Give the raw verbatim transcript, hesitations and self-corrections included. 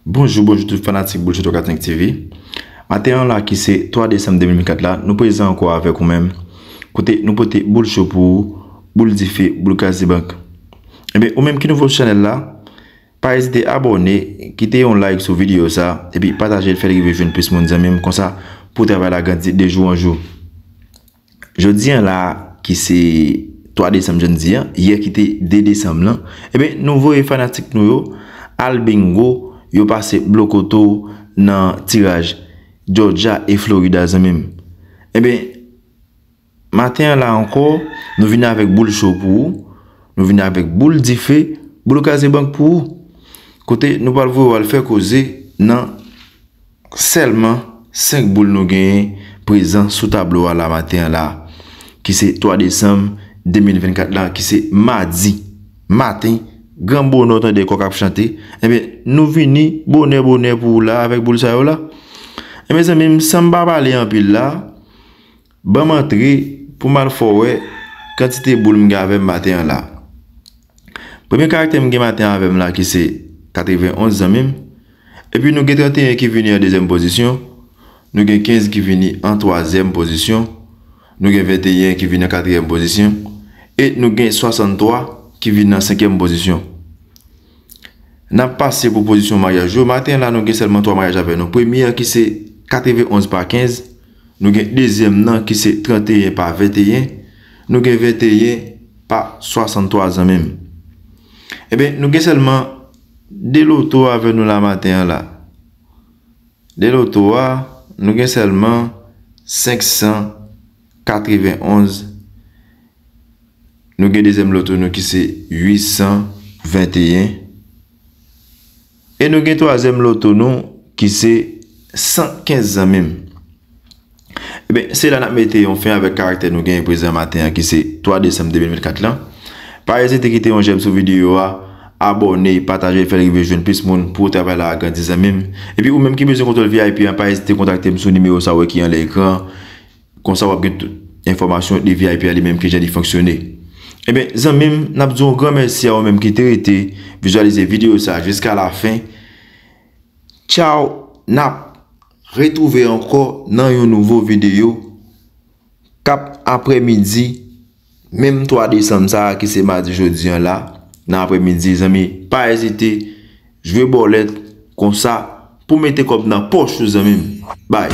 Bonjou, bonjou tout fanatik Boul Cho twa kat senk T V. Maten an la ki se twa desanm de mil vennkat la, nou prezan ankò avèk ou menm. Kote nou pote boul cho pou ou, boul dife, boul kraze bank. Ebyen, ou menm ki nouvo sou chanèl la, pa ezite abòne, kite yon like sou videyo sa, epi pataje l, fè l rive jwenn plis moun, zanmi m, konsa pou travay la grandi de jou an jou. Jodi an la, ki se twa desanm jan n di an, yè ki te de desanm lan, ebyen, nou voye fanatik nou yo al bingo, yo pase blokoto nan tiraj Georgia e Florida, zanmi m. Ebyen, maten an la ankò, nou vin avèk boul cho pou ou, nou vin avèk boul dife, boul kraze bank pou ou. Kote nou pral voye w al fè koze nan sèlman senk boul nou genyen prezan sou tablo a la maten an la, ki se twa desanm de mil vennkat la, ki se madi maten, gran bonè w tande kòk ap chante. Ebyen, nou vini bonè bonè pou ou la avèk boul sa yo la. Ebyen, zanmi m, san m pa pale anpil la, ban m antre pou m al fè w wè kantite boul m gen avè m maten an la. Premye karaktè m gen maten an avè m la ki se katrevenonz, zanmi m. Epi nou gen tranteyen ki vini an dezyèm pozisyon. Nou gen kenz ki vini an twazyèm pozisyon. Nou gen venteyen ki vini an katriyèm pozisyon. E nou gen swasanntwa ki vini an senkyèm pozisyon. N ap pase pou pozisyon maryaj yo. Maten an la, nou gen sèlman twa maryaj avè nou. Premye an ki se katrevenonz pa kenz. Nou gen dezyèm nan ki se tranteyen pa venteyen. Nou gen venteyen pa swasanntwa, zanmi m. Ebyen, nou gen sèlman de loto avè nou la maten an la. De loto a, nou gen sèlman senk san katrevenonz. Nou gen dezyèm loto nou ki se uit san venteyen. E nou gen twazyèm loto nou ki se san kenz, zanmi m. Ebyen, se la n ap mete yon fen avèk karaktè nou genyen prezan maten an ki se twa desanm de mil vennkat lan. Pa ezite kite yon jèm sou videyo a, abòne, pataje, fè l rive jwenn plis moun pou travay la a grandi, zanmi m. Epi ou menm ki bezwen kontwòl V I P an, pa ezite kontakte m sou nimewo sa w wè ki anlè ekran an. Konsa w ap gen tout enfòmasyon de V I P a li menm ki jan li fonksyone. Ebyen, zanmi m, n ap di yon gran mèsi a ou menm ki te rete vizyalize videyo sa a jiska lafen. Tchaw, n ap retwouve ankò nan yon nouvo videyo k ap aprèmidi, menm twa desanm sa a ki se madi jodi an la, nan aprèmidi, zanmi, pa ezite jwe bòlèt konsa pou mete kòb nan pòch ou, zanmi m. Bay.